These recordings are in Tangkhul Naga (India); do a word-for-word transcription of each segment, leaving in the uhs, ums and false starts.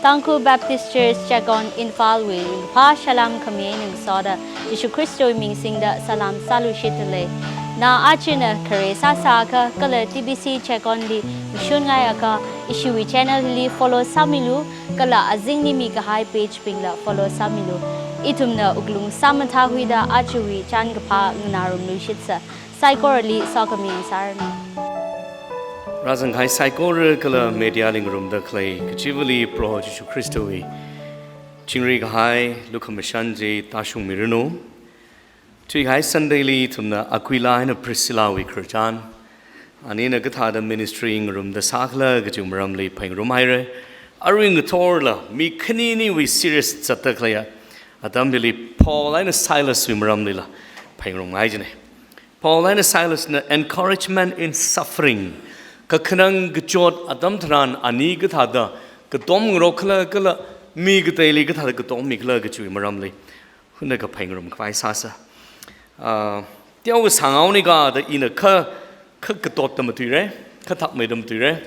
Tangkhul Baptist Church Checkon Imphal wui ringphā salam khami eina ngasoda Jishu Khristawui ming singda salam sāluishitdalei. Na achina khare sāsāakha kala T B C Checkon li mashun ngaiakha ishiwui channel li follow sāmilu, kala azingli mikahai page bingla follow sāmilu. Ithumna wuklung sāmathākhuida ajawui chānkaphā nganārumluishitsa. Saikorali sokhami sāranu. Rāzangkahai saikora kala media li ngarumda khalei kachivali Proho Jishu Khristawui chingri kahai lukhamashan chi tāshungmiranu. Thuikahai Sunday li ithumna Aquila eina Priscilla wui khararchan, anina kathāda ministry ngarumda sākhala kajiwui maramli phaningrumhaira. Arui ngathorla mi khaniniwui serious zatda khalei atam hili Paul eina Silas wui maramlila phaningrumngai jina. Paul eina Silas na encouragement in suffering, kakhanang kachot atam tharan ani kathāda katomngarok khala kala mi kateili kathāda katommi khala kajiwui maramli huna kaphaningrumkhavai sāsa. Ah, teokha sāngaoni kha da ina kha, kha katotda matuira, kha thakmeida matuira,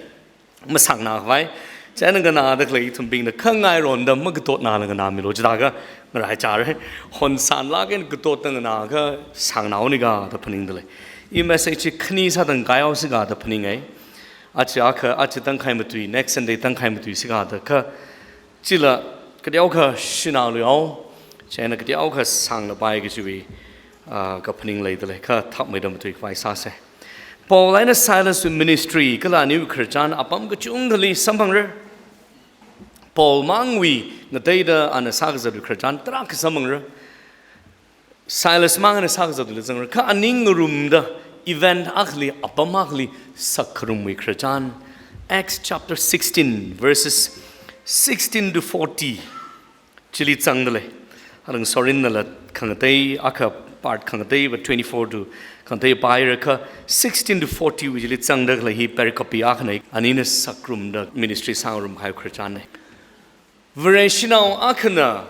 masāngnākhavai. Chieina nganāda khalei ithumbingna kha ngaironda makatotnala nganāmilu, chithākha ngaraichara. Honsānlāk eina katotda nganāakha sāngaoni kha da phaningdalei. I message chi khani sāda ngahaihaosi kha da phaningai. Aja akha, aja tangkhai matui, next Sunday tangkhai matui si kha da kha chila kateokha shanāluihao, chieina kateokha sānglapai kajiwui, ah, kaphaning leidalei, kha thakmeida matuikhavai sāsa. Paul eina Silas wui ministry kala aniwui khararchan apam kachungkhali samphangra. Paul mangwui ngateida ana sākazatwui khararchan tarākha samphangra. Silas mang eina sākazatwuila zangra, kha ani ngarumda event akhali, apam akhali sakkharumwui khararchan. Acts chapter sixteen, verses sixteen to forty chili zangdalei. Arang Sorin nala khangatei, akha part khangatei va twenty-four to khangatei pāhaira, kha sixteen to forty wui chili zangda khalei hi pericope akhana, anina sakkharumda ministry sāngarumkahai khararchanna. Vareshinao akhana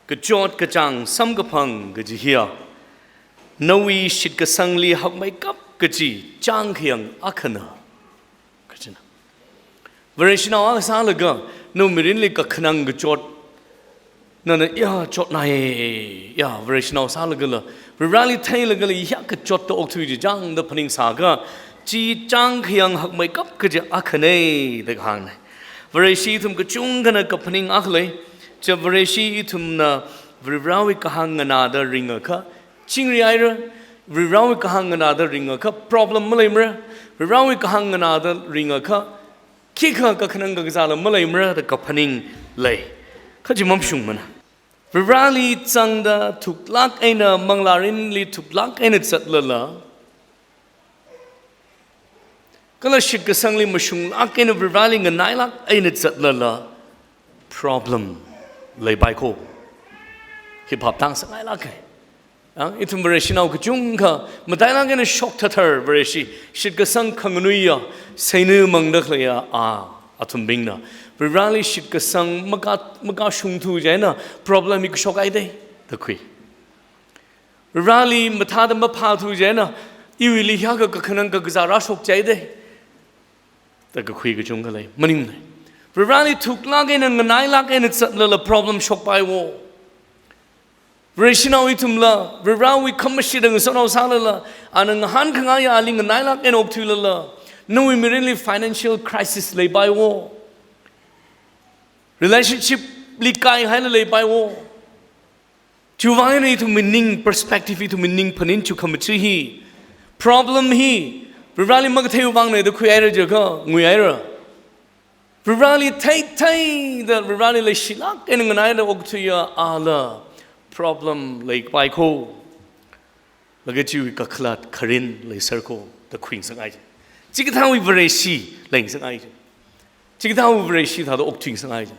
kachot kachāng samkaphang kaji hiya nawui shitkasangli hakmeikap kaji chāngkhayang akhana. Kachina. Vareshinao akha sālaga nawui mirinli kakhanang kachot nana ya chotnai, ya Vareshinao sālagala, Vareli theilagala ya kachot da okthui chi chāngda phaningsāakha, chi chāngkhayang hakmeikap kaji akhana da kahāngna. Vareshi ithum kachungkhana kaphaning akha lei, cha Vareshi ithumna Varewui kahāng nganāda ringakha chingrihaira, Varewui kahāng nganāda ringakha problem maleimara, Varewui kahāng nganāda ringakha khikha kakhanang kakazāla maleimara da kaphaning lei. Kha chi mamashungmana. Vareli zangda thuklāk eina, manglārinli thuklāk eina zatlala, kala shitkasangli mashunglāk eina Vareli nganailāk eina zatlala, problem leipai kho. Hi phap tāngasakngailāka. Ang, ithum Vareshinao kachungkha matailāk eina shokthāthar Vareshi, shitkasang khanganuiya, seina mangda khaleiya, a, athumbingna Vareli shitkasang maka, makashungthu chieina problem hi kashokhaida, da khui. Vareli mathāda maphāthu chieina iwuili hiyākha kakhanang kakazā rāshokchaida, da kakhui kachungkha lei. Maningmana. Vareli thuklāk eina nganailāk eina zatlala problem shokpai wo. Vareshinao ithumla, Varewui khamashitda ngasotnao sālala, ana ngahānkangaiya ali nganailāk eina okthuilala, nawui mirinli financial crisis leipai wo. Relationship li kaihaila leipai wo. Chiwui vang eina ithumwui ning perspective, ithumwui ning phaning chu khamachi hi, problem hi Vareli makatheiwui vangna da khuihaira jiakha nguihaira. Vareli theitheida, Vareli leishilāk eina nganaida okthuiya ala problem leipai kho. Laga chiwui kakhalat kharing leiser kho da khuingasakngai. Chikathāwui Vareshi leingasakngai. Chikathāwui Vareshi thāda okthuingasakngai.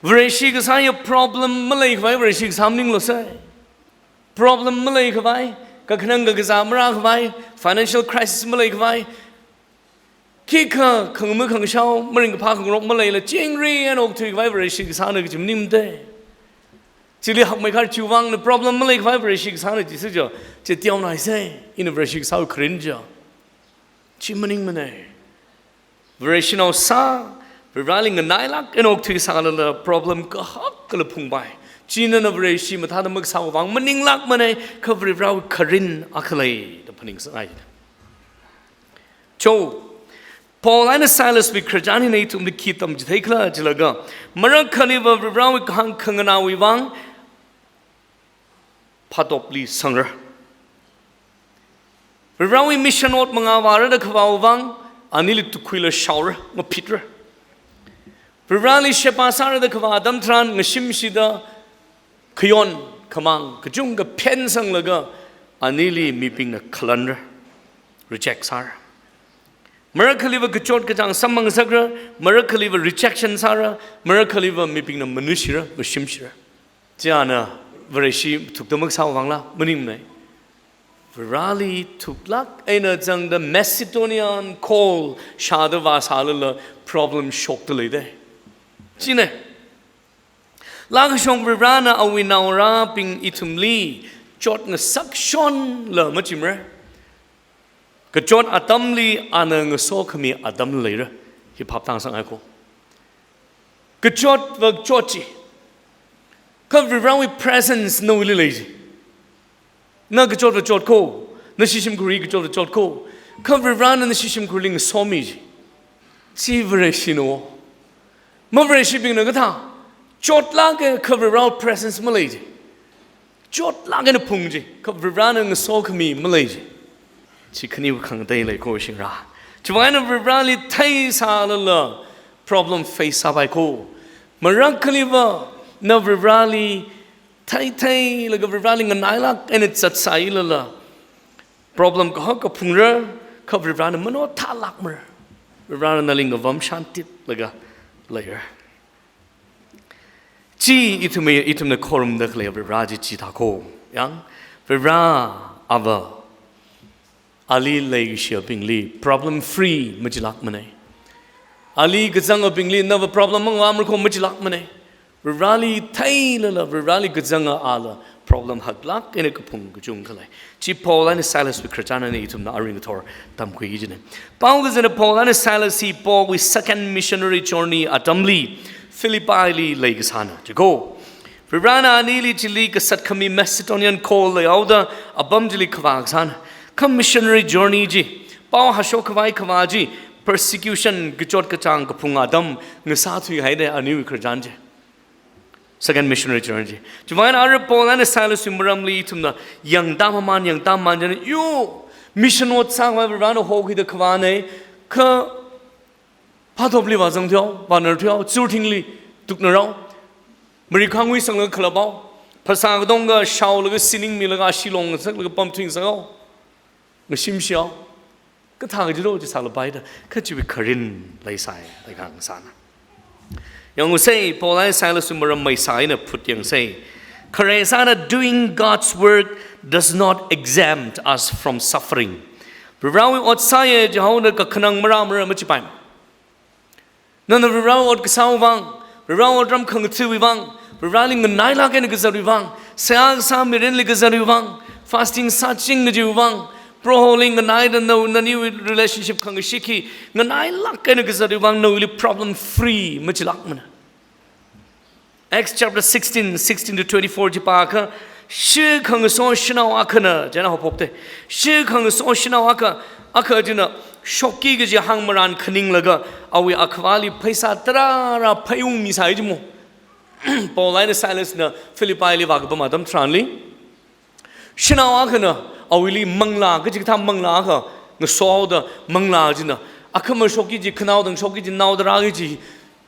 Vareshi kasāya problem maleikhavai Vareshi kasā maninglo sai. Problem maleikhavai, kakhanang kakazā marākhavai, financial crisis maleikhavai, khikha khangama khangashao, maringkaphā khangarok maleila chingri eina okthuikhavai Vareshi kasāna kaji maningmana. Chili hakmeikha chiwui vangna problem maleikhavai Vareshi kasāna jisa jo, chi teonaisa, ina Vareshi kasāwui kharing jo. Chi maningmana. Vareshinao sā, Varivarali nganailāk eina okthuisālala problem kahak kala phungpai. China na Vareshi mathāda makasāwui vang maninglākmanei, kha Varivarawui kharin akha lei da phaningsāngai. Cho, Paul eina Silaswui khararchan hina ithumli khi tamchitheikhala jilaga, marakkhaliva Varivarawui kahāng khanganāwui vang phatopli sangra. Varivarawui mission ot mangā vāra da khavāwui vang, anili tukhuila shaora, maphitra. Varivarali sheba sāra da khavā atam tharan ngashimshida khayon, khamāng, kachungkha phensanglaga anili mibingna khalanra, reject sāra. Marakhaliva kachot kachāng samphangasakra, marakhaliva rejection sāra, marakhaliva mibingna manushira, ngashimshira. China Vareshi thukda makasāwui vangla, maningmanei. Varivarali thuklāk eina zangda Macedonian call shāda vāsālala problem shokda leidei. China. Laa kashong Varivarana awui naorabing ithumli chotngasakshonla machimara. Kachot atamli ana ngasokhami atam leira. Hi phap tāngasakngai ko. Kachotva kachot chi. Kha Varivarawui presence nawuili lei chi. Na kachotva chot ko, nashi shimkhurli kachotva chot ko, kha Varivarana nashi shimkhurli ngasomi chi. Chi Vareshina wo. Mavareshibingna kathā, chotlāka kha Varivarawui presence malei chi. Chotlāk eina phung chi, kha Varivarana ngasokhami malei chi. Chi khaniwui khangatei lei ko shingra. Chiwui vang eina Varivarali theisālala problem face sāpai ko. Marakhaliva na Varivarali theitheilaga Varivarali nganailāk eina zatsālala problem kahak kaphungra, kha Varivarana manothālākmara. Varivarana nali ngavam shantitlaga leira. Chi ithum, ithumna khorumda khalei Varivara chi chithā ko. Yang, Varivara ava ali leikashiyabingli problem free machilākmanei. Ali kazangabingli nava problem mangvāmara ko machilākmanei. Varivarali theilala, Varivarali kazanga ala problem haklāk eina kaphung kachungkha lei. Chi Paul eina Silaswui khararchan eina ithumna aring kathor tamkhui kajinei. Pao kazana Paul eina Silas hi Paulwui second missionary journey atamli Philippili leikasāna. Chi ko. Varivarana anili chili kasat khami Macedonian call leihaoda apam chili khavā kasāna. Kha missionary journey chi, pao hashok khavai khavā chi, persecution, kachot kachāng kaphung atam ngasāthuihaidei aniwui khararchan chi. Second missionary journey chi. Chiwui vang eina ara Paul eina Silaswui maramli ithumna yangda maman, yangda maman china, yo, mission ot sākhavai Varivarana hokhuida khavānei, kha phatopli vāzangthuihao, vānarthuihao, churthingli tuknarhao, marikhangui sanglaga khalapao, phasā katonga shaolaga siningmilaga ashee longngasaklaga pamthuingasakhao, ngashimshihao. Kathā kajilo chi sālapaida, kha chiwui kharin leisai, leikhangasāna. Yangusei, Paul eina Silaswui maram maisā eina phut yangsei. Khare sāda doing God's work does not exempt us from suffering. Varivarawui ot sāya jihaoda kakhanang marāmara machipaimana. Nana Varivarawui ot kasāwui vang, Varivarawui otram khangathāwui vang, Varivarali nganailāk eina kazatwui vang, seihā kasā mirinli kazatwui vang, fasting sāching kajiwui vang, Proholi nganaida nao naniwui relationship khangashik hi nganailāk eina kazatwui vang nawuili problem free machilākmana. Acts chapter sixteen, sixteen to twenty-four chi pākha, shikhangaso shanao akhana, china haophokdei. Shikhangaso shanao akha, akha china shokki kaji hāngmaran khaninglaga, awui akhavāli pheisā tarāra pheiungmisai jimo. Paul eina Silasna Philippili vākapam atam tharanli, shanao akhana awuili manglā, kachikathā manglā akha ngasohaoda manglā china, akhama shokki kaji khanaodang shokki kaji naoda rāki kaji,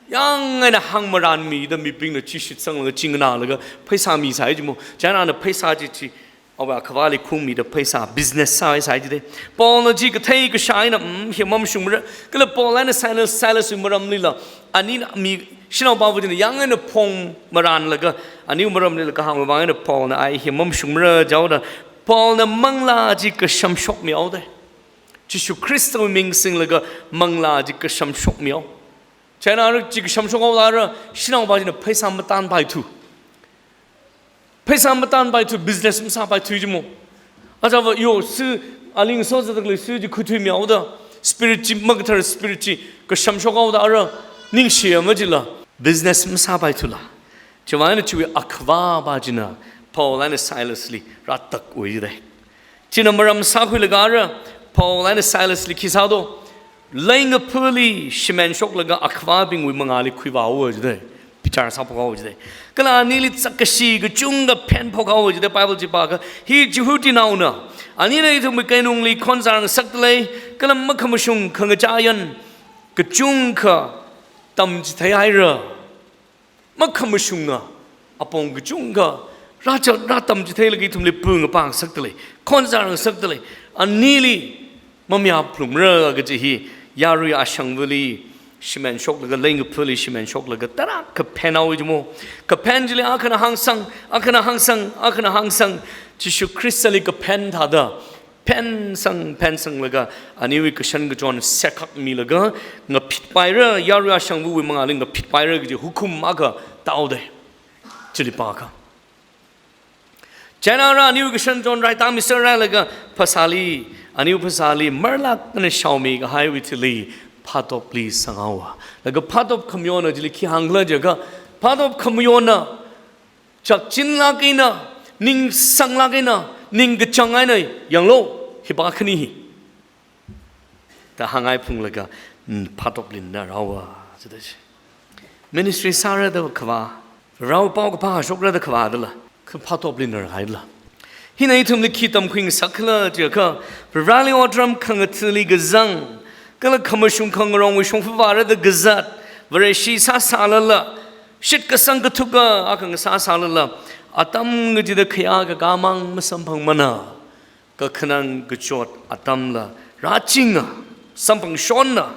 yang eina hāngmaranmida mibingna chi shitsanglaga, chi nganālaga, pheisā misai jimo. China pheisā chi chi, awui akhavāli khungmida pheisā business sāsai jidei. Paulna chi kathei kashā eina, mm, hi mamashungmara. Kala Paul eina Silas, Silaswui maramlila, anina mi, shanao pāva china yang eina phongmaranlaga, aniwui maramlila kahāngwui vang eina Paulna ai hi mamashungmara jihaoda, Paulna manglā chi kashamshokmihaodei. Jishu Khristawui ming singlaga manglā chi kashamshokmihao. China ara chi kashamshokhaoda ara, shanao pā china pheisā matānpaithu. Pheisā matānpaithu, business masāpaithu jimo. Achava yo, si, ali ngaso zatdalei si chi khuithuimihaoda, spirit chi, makathar spirit chi kashamshokhaoda ara, Ningshi ama chila, business masāpaithula. Chiwui eina chiwui akhava pa china Paul eina Silasli rātakhaowa jidalei. China maram sākhuilaga ara Paul eina Silasli khi sādo, leingaphali shimān shoklaga akhavabingwui mangāli khuivāhaowa jidalei. Bichar sāphokhaowa jidalei. Kala anili chākashi kachungkha phenphokhaowa jidalei. Bible chi pākha, hi Jihudinaona, anina ithumwui keinungli khonzā ngasakdalei, kala makhamashung khangachā yan kachungkha tamchitheihaira. Makhamashunga apong kachungkha rācha, rātamchitheilaga ithumli pungapā ngasakdalei, khonzā ngasakdalei. Anili mamayā phalungra kaji hi yarui ashangvali shimān shoklaga, leingaphali shimān shoklaga tarākha phenhaowa jimo. Kaphen chili akhana hāngsang, akhana hāngsang, akhana hāngsang, Jishu Khristali kaphen thāda phensang, phensanglaga, aniwui kashankachon sekhak milaga, ngaphitpaira, yarui ashangvawui mangāli ngaphitpaira kaji hukum akha tāhaodalei. Chili pākha, chieina ara aniwui kashankachon raitā miser railaga, phasāli, aniwui phasāli marlāk eina shaomikahaiwui thili phatopli sanghaowa. Laga phatop khamayona chili khi hāngkhala jiakha, phatop khamayona chakchinlāk eina, ningsanglāk eina, ningkachāng eina yanglu, hi pa khani hi, da hāngngai phunglaga, mm, phatopli na rāhaowa jida chi. Ministry sāra da khavā, Varewui paokaphā hāshokra da khavādala, kha phatopli na rāhaila. Hina ithumli khi tamkhuingasakhala jiakha, Vareli otram khangathali kazang, kala khamashung khangarongwui shongfa vāra da kazat, Vareshi sāsālala, shitkasang kathuka akha ngasāsālala, atam kachida khayā kakā mang masamphangmana, kakhanang kachot atamla rāchinga, samphangshonna,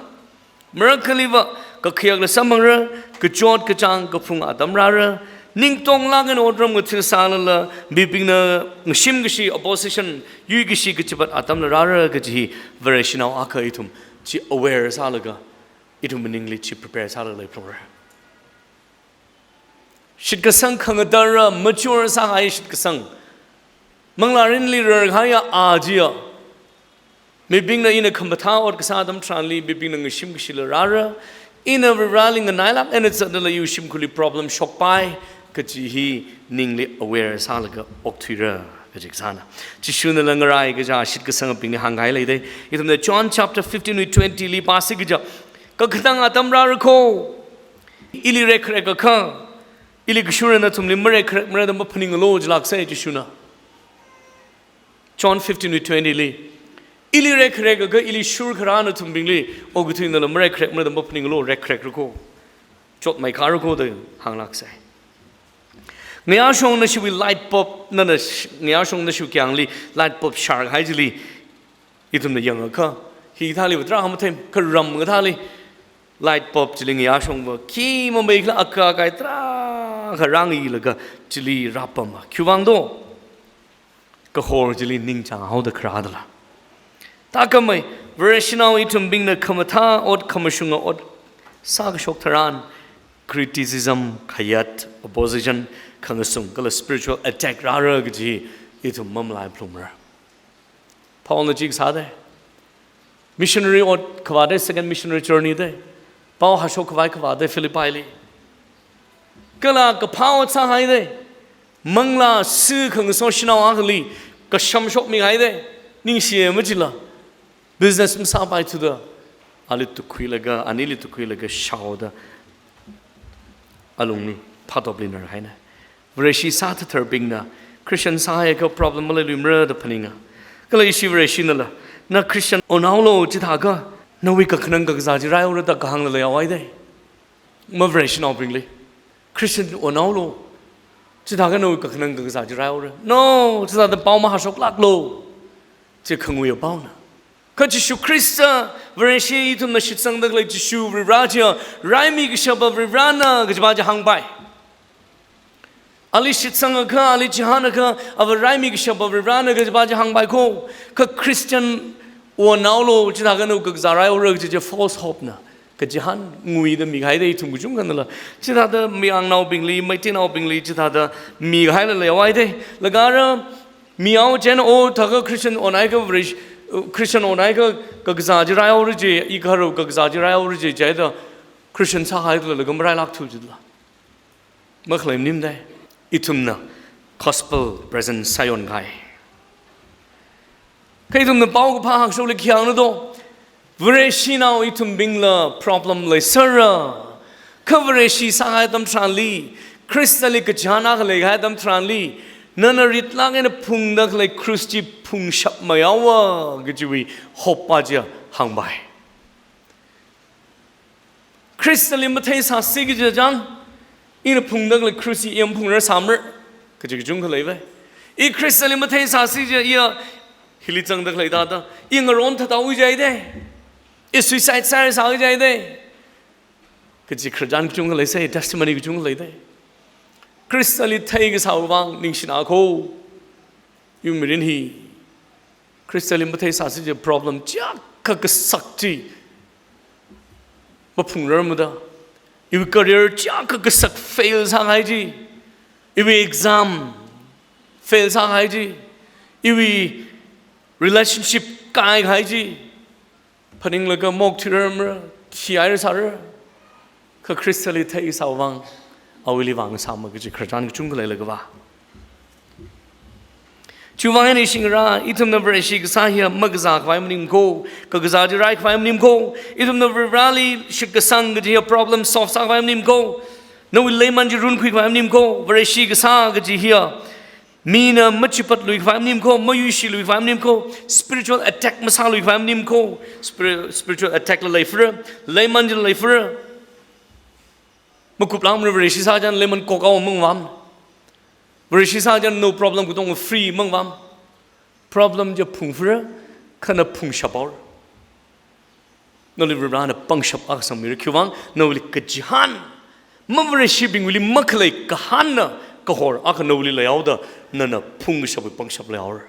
marakhaliva kakhayakla samphangra, kachot kachāng kaphung atam rāra, ningtonglāk eina otram ngathasālala, mibingna ngashimkashi, opposition yuikashi kachipat atamla rāra kaji hi Vareshinao akha ithum chi aware sālaga, ithum maningli chi prepare sālaga leiphalungra. Shitkasang khangatara, mature sāhai shitkasang, manglārinli rarhaiya a chiya, mibingna ina khamathā ot kasā atam tharanli, mibingna ngashimkashila rāra, ina Vareli nganailāk eina zatlala iwui shimkhurli problem shokpai kaji hi ningli aware sālaga okthuira kaji kasāna. Jishunala ngaraikaja shitkasangabingli hāngkahai leidalei. Ithumna John chapter fifteen wui twenty li pāsi kaja, kakhanang atam rāra kho, ili rekharekakha, ili kashura nathumli marekharekmara da maphaningalu jilāksai Jishuna. John fifteen wui twenty li, ili rekharekakha, ili shurkharā nathumbingli okathuinala marekharekmara da maphaningalu, rekharekra kho, chotmeikāra kho da hānglāksai. Ngayāshong nashiwui light bulb, nana sh-, ngayāshong nashiwui kayāngli light bulb sharkahai chili, ithumna yangakha, hithāli va tarākha matheima, kha ram kathāli light bulb chili ngayāshong va khi mameikhala akha akai tarākha rāngayilaga chili rāpama. Khiwuivang do? Kahor chili ningchānghaoda kharādala. Thākhamei, Vareshinao ithumbingna khamathā ot, khamashunga ot sākashok tharan, criticism, khayāt, opposition, khangasung, kala spiritual attack rāra kaji ithum mamalaiphalungmara. Paulna chi kasā da, missionary ot khavā da, second missionary journey da, pao hāshok khavai khavā da Philippili. Kala kaphā ot sāhai da, manglā si khangaso shanao akhali kashamshokmihai da, ningshi ama chila, business masāpaithuda, ali tukkhuilaga, anili tukkhuilaga shaoda, alungli phatopli narhaina. Vareshi sāthatharbingna Christian sāhaiakha problem maleiluimara da phaninga. Kala ishi Vareshinala, na Christian onhaolu chithākha, nawui kakhanang kakazā chi raihaora da kahāngla leihaowa da. Ma Vareshinaobingli, Christian onhaolu chithākha nawui kakhanang kakazā chi raihaora. No, chithāda pao mahāshoklāklu. Chi khanguiya paona. Kha Jishu Khrista, Vareshi ithumna shitsangda khalei Jishu Varivara chiya, raimi kashapa Varivarana kajipa chi hāngpai. Ali shitsangakha, ali chihānakha, ava raimi kashapa Varivarana kajipa chi hāngpai kho. Kha Christian onhaolu chithākha nawui kakazā raihaora kaji chi false hope na. Kachihān nguida mikahai da ithum kachungkhanala. Chithāda Mayangnaobingli, Meiteinaobingli, chithāda mikahaila leihaowa da. Laga ara, mi ao chieina o thākha Christian onhaiakha Varesh-, Christian onhaiakha kakazā chi raihaora ji, i kharao kakazā chi raihaora ji, chieina Christian sāhai tula laga marailākthu jitla. Makhalei maningmana. Ithumna gospel present sāyon kahai. Kha ithumna paokaphā hāngshokli khi hāngna do. Vareshinao ithumbingla problem leisera. Kha Vareshi sāhai atam tharanli, Khristali kachihān akha leihai atam tharanli, nana ritlāk eina phungda khalei cross chi phungshap mayaowa kajiwui hope pa chiya hāngpai. Khristali matheisāsi kaji chang, ina phungda khalei cross chi i maphungrarsamra, kaji kachungkha leipai. I Khristali matheisāsi kaji iya hili zangda khalei thāda, i ngaron thatao jai de, i suicide sāra sā jai de, kaji khararchan kachungkha leisai, testimony kachungkha lei de. Khristali theikasāwui vang ningshina kho, iwui mirin hi. Khristali matheisāsi kaji problem chiyākha kasak chi maphungrarmada. Iwui career chiyākha kasak fail sākahai chi. Iwui exam fail sākahai chi. Iwui relationship kaikahai chi. Phaninglaga maokthuirarmara, thihairasāra. Kha Khristali theikasāwui vang, awuili vāngasāma kaji khararchan kachungkha leilāka va. Chiwui vang eina shingra, ithumna Vareshi kasā hiya makazākhavai maning kho, kakazā chi raikhavai maning kho, ithumna Varivarali shitkasang kaji hiya problem solve sākhavai maning kho, nawui leiman chi runkhuikhavai maning kho, Vareshi kasā kaji hiya mina machipatluikhavai maning kho, mayuishiluikhavai maning kho, spiritual attack masāluikhavai maning kho, spiri-, spiritual attack la leifara, leiman chi la leifara. Makuplākmara Vareshi sā chang leiman kokao mangvam. Vareshi sā chang no problem katonga free mangvam. Problem chi phungfara, kha na phungshap haora. Nawuili Varivarana pangshap akha sangmira, khiwui vang nawuili kachihān, mavareshibingwuili makhalei kahānna kahor akha nawuili leihaoda, nana phungkashapwui pangshap leihaora.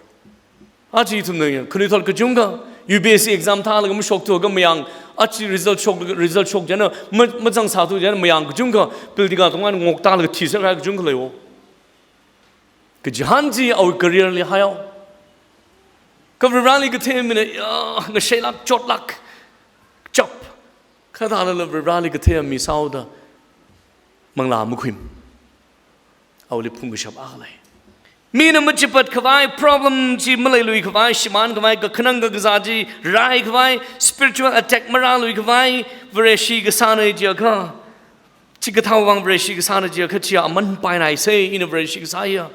Aja ithumna ya, khanuithot kachungkha, U P S C exam thālaga mashokthu akha mayang, aja result shok, result shok china, ma-, mazangsāthu china mayang kachungkha, building katonga ngoktālaga thiser kahai kachungkha leiwo. Kachihān chi awui career li haiyao. Kha Varivarali kathei mina, ya, ngasheilāk, chotlāk, chap. Kha thālala Varivarali kathei mi sāhaoda manglā makhuim. Awuili phungkashap akha lei. Mina machipatkhavai, problem chi maleiluikhavai, shimānkhavai, kakhanang kakazā chi raikhavai, spiritual attack marāluikhavai, Vareshi kasāna jiakha. Chikathāwui vang Vareshi kasāna jiakha chiya aman painaisei, ina Vareshi kasā hiya.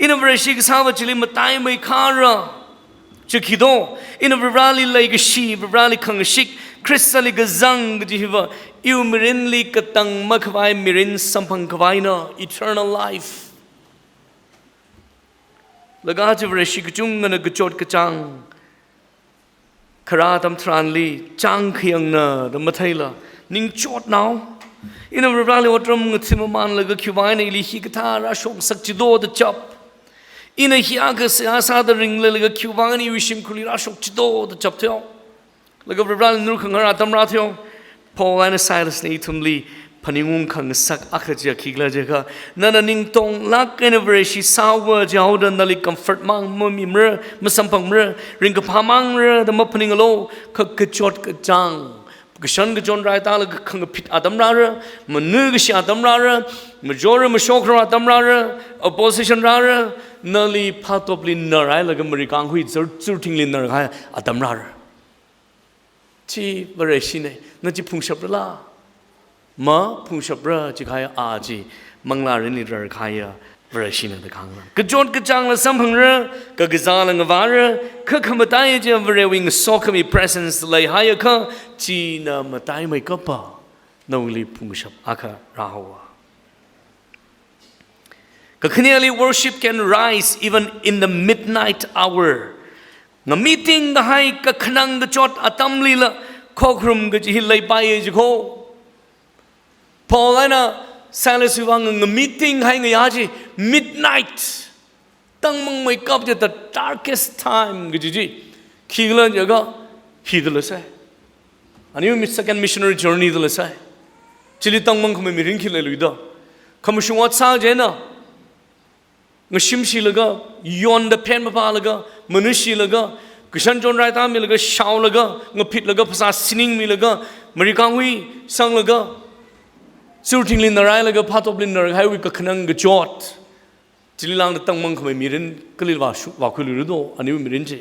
Ina Vareshi kasāva chili mataimeikhara. Chi khi do, ina Varivarali leikashi, Varivarali khangashik, Khristali kazang kaji hiva, iwui mirinli katang makhavai mirin samphangkhavaina, eternal life. Laga chi Vareshi kachungana kachot kachāng kharā atam tharanli chāngkhayangna da matheila, ningchotnao. Ina Varivarali otram ngathāmamānlaga khiwui vang eina ili hikathā rāshoksak chido da chap. Ina hi akha seihā sāda ringlaga khiwui vang eina iwui shimkhurli rāshok chido da chap theo. Laga Varivarali narkhangar atam rā theo. Paul eina Silasna ithumli phaningung khangasak akha chiya khikhala jiakha, nana ningtonglāk eina Vareshi sāhaowa jihaoda nali comfort mang mamimara, masamphangmara, ringkaphā mangra da maphaningalo, kha kachot kachāng, kashan kachon raitālaga khangaphit atam rāra, manui kashi atam rāra, majora mashokra atam rāra, opposition rāra, nali phatopli narhailaga marikānghui zar zurthingli narhai atam rāra. Chi Vareshina, na chi phungshaprala? Maphungshapra, chikahai a chi manglārinli rarkahaiya Vareshina da kahāngna. Kachot kachāngla samphangra, kakazāla ngavāra, kha khamatai chiya Varewui ngasokhami presence leihaiakha, china mataimeikapa nawuili phungshap akha rāhaowa. Kakhaneli worship can rise even in the midnight hour. Ngamiting kahai kakhanang kachot atamlila khokharum kaji hi leipaiya jikho. Paul eina Silaswui vang ngamiting hai ngayā chi midnight. Tangmangmeikap chi the darkest time kaji chi. Khikhala jiakha hithāla sai. Aniwui mi second missionary journey thāla sai. Chili tangmangkhamei mirin khi leiluida. Khamashung ot sā chieina. Ngashimshilaga, yonda phen mapālaga, manushilaga, kashan chon raitāmilaga, shaolaga, ngaphitlaga, phasā siningmilaga, marikānghui sanglaga, Churthingli narailaga phatopli narhaiwui kakhanang kachot. Chili lāngda tangmang khamei mirin kali vāshu, vākhuiluira do, aniwui mirin chi.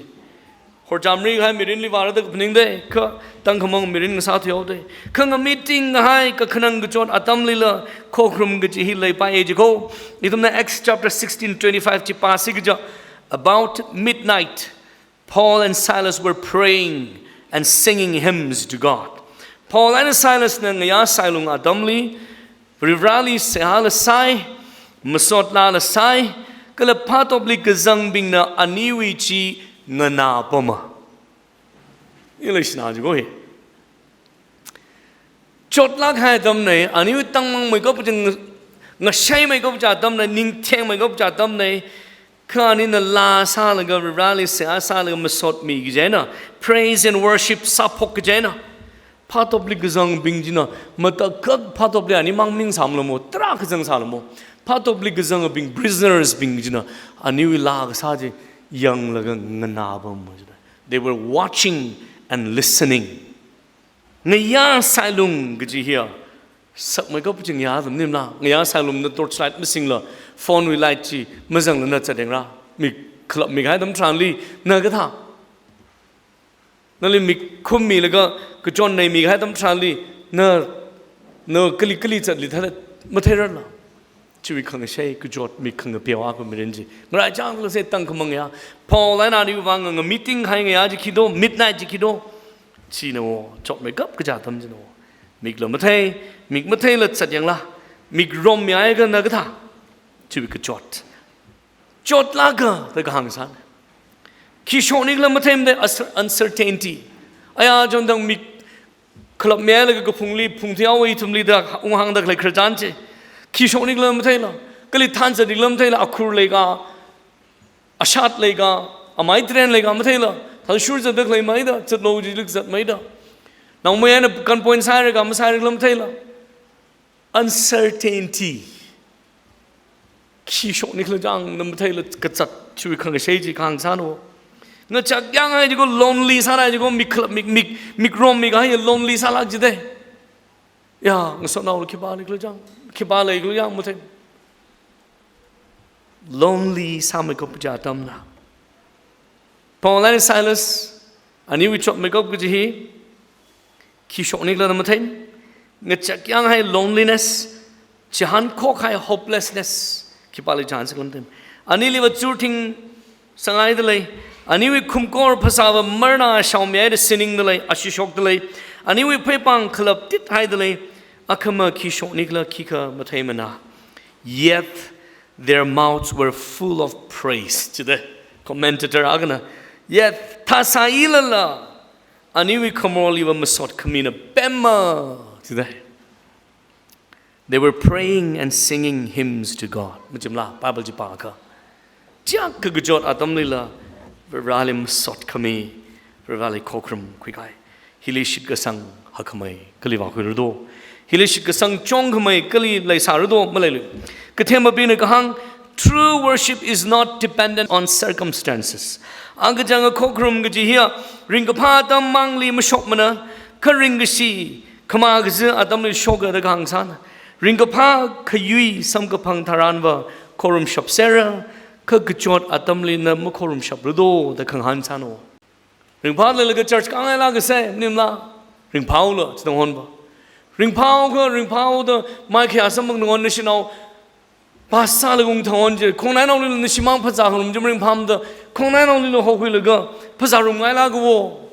Horchamri kahai mirinli vāra da kaphaning de, kha tangkhamang mirin ngasā thuihaowa de. Kha ngamiting kahai kakhanang kachot atamlila khokharum kaji hi leipai jiko. Ithumna Acts chapter sixteen twenty-five chi pāsi kaja. About midnight, Paul and Silas were praying and singing hymns to God. Paul and Silas na ngayā sailung atamli, Varivarali seihāla sāi, masotlala sāi, kala phatopli kazangbingna aniwui chi nganāpama. Ila shina jiko hi. Chotlāk kahai atamna, aniwui tangmangmeikap kaji, ngashaimeikap kaji atamna, ningthengmeikap kaji atamna, kha anina laa sālaga, Varivarali seihā sālaga masotmi kaji eina, praise and worship sāphok kaji eina, phatopli kazangbing china, matakhak phatopli ani mangming sāmlamo, tarākha zangsālamo, phatopli kazangbing, prisoners bing china, aniwui laa kasā chi yanglaga nganāpama china. They were watching and listening. Ngayā sailung kaji hiya, sakmeikap kaji ngayā atam maningla, ngayā sailungna torchlight masingla, phone wui light chi mazangla na zatyangra, mik khalapmi kahai atam tharanli, na kathā. Nali mik khummilaga kachon neimi kahai atam tharanli, na, na kali kali zatli thāda matheirarla. Chiwui khangashei kachot mik khangapeo akha mirin chi. Ngaraichang lase tangkhamang ya. Paul eina aniwui vang ngamiting kahai ngayā chi khi do, midnight chi khi do. China wo, chotmeikap kaji atam china wo. Mikla mathei, mik matheila zatyangla, mik rommi kahaiakha na kathā. Chiwui kachot. Chotlāka da kahāng sāna. Khi shoknikhala matheimada, uncer-, uncertainty. Aya chondang mik khalapmi hailaga kaphungli, phungthiao ithumli da unghāngda khalei khararchan chi. Khi shoknikhala matheila, kali thānzatnikhala matheila, akhur leika, ashat leika, amai tren leika matheila, thāshur zatda khalei maida, zatlo jilik zat maida. Naomayana kan point sāhaira ka masāhairakhala matheila. Uncertainty. Khi shoknikhala chang na matheila kazat chiwui khangashei chi kahāng sāna wo. Ngachak yanghai jiko, lonely sāhai jiko, mik khalap, mik, mik, mik rommi kahai lonely sālāk jide. Ya, ngasotnao khipānikhala chang, khipā leikhala chang mathei. Lonely sāmeikap kaji atamna. Paul and Silas, aniwui chotmeikap kaji hi, khi shoknikhala mathei, ngachak yanghai loneliness, chihānkhok kahai hopelessness, khipāli chānsi khanthei. Aniliva churthing sanghaida lei, aniwui khumkor phasāva marna shaomihaida siningda lei, ashishokda lei, aniwui pheipāng khalaptithaida lei, akhama khi shoknikhala khikha matheimana. Yet their mouths were full of praise. Chida, commentator akhana, yet thāsāilala, aniwui khamorliva masot khamina pemma. Chida. They were praying and singing hymns to God. Machimla, Bible chi pākha. Chiyākha kachot atamlila, Vareli masot khami, Vareli khokharum khuikahai. Hili shitkasang hakkhamei kali vākhuira do. Hili shitkasang chungkhamei kali leisāra do, maleilui. Kathemabingna kahāng, true worship is not dependent on circumstances. Akachanga khokharum kaji hiya, ringkaphā atam mangli mashokmana, kha ringkashi, khamā kazi atamli shoka da kahāng sāna. Ringkaphā khayui samkaphang tharanva khorumshap sera, kha kachot atamlina makhorumshapra do da khangahān sāna. Ringphā leilaga church kāngailāka se, maningla. Ringphāula, chitang honva. Ringphāakha, ringphāda, mai khayā samphang tang hon nashinao, pastor laga ungtang hon je, khongnainaolila nashimang phazā khangarum chi maringphāmada, khongnainaolila hokhuilaga, phazā rumngailāka wo.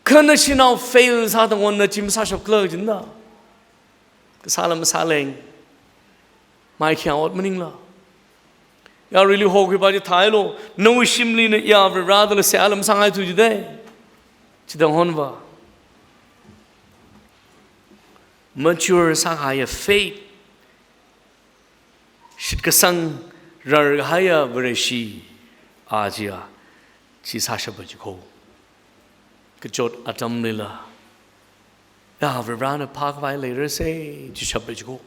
Kha nashinao fail sātang hon na chi masāshapkhala jinda. Kasāla masāleng. Mai khayā ot maningla. Ya really hokhui pa chi thailu. Nawui shimlina ya Vareli seihā lam sāngaithu jide. Chitang honva. Mature sākahaiya faith. Shitkasang rarkahaiya Vareshi ajiya chi sāshapa jiko. Kachot atamlila. Ya, Varena phākhavai leira se, chi shapa jiko.